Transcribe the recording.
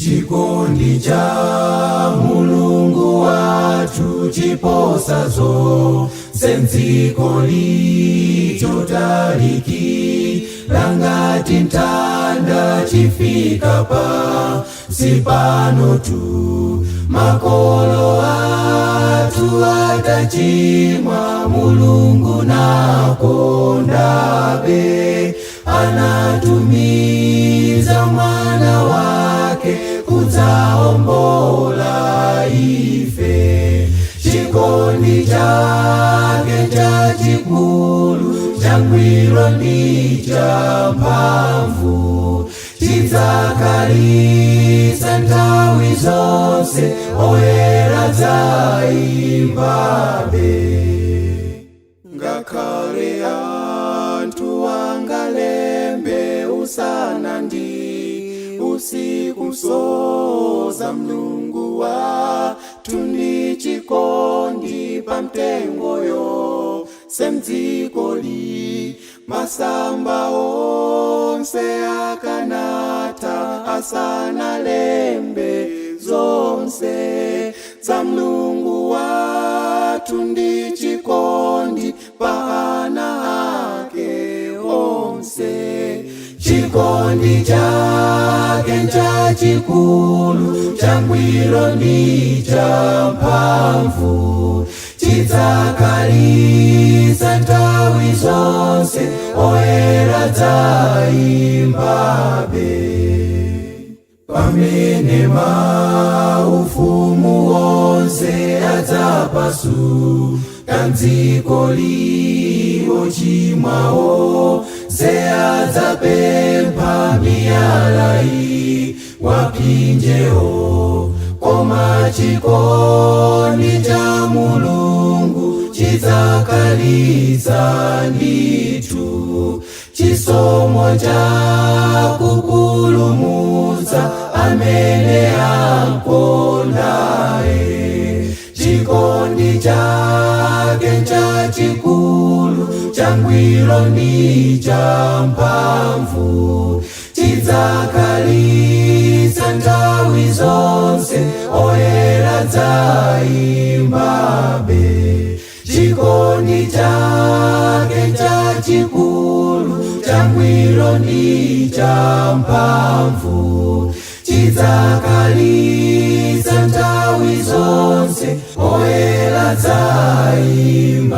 Chikondi cha Mulungu wathu chiposa zonse m'dziko lichotaliki langati mtanda chifika pansi pano tu. Makolo athu atachimwa, Mulungu nakondabe, anatumiza mwana wake kudzaombola ife. Chikondi chake chachikulu, changwiro ndi champhamvu, chidzakhalitsa nthawi zonse, oyera dzaimbabe. Ngakhale anthu angalembe usana ndi usiku msoza Mulungu wathu ndi chikondi pamtengoyo semdzikoli, masamba onse akanatha asanalembe zonse za Mulungu wathu ndi chikondi pa ana ake onse. Chikondi chake chachikulu, changwiro ndi champhamvu, chidzakhalitsa nthawi zonse, oyera dzaimbabe. Pamene maufumu onse adzapasuka mdziko liwo chimwawo se adzapempha miyala wapinjewo, koma chikondi cha Mulungu chidzakhalitsa ndithu, chisomo cha kupulumutsa amene amkondaye. Chikondi chake chachikulu, changwiro ndi champhamvu, chidzakhalitsa nthawi zonse, oyera dzaimbabe. Chikondi chake chachikulu, changwiro ndi champhamvu, chidzakhalitsa nthawi zonse, oyera dzaimbabe.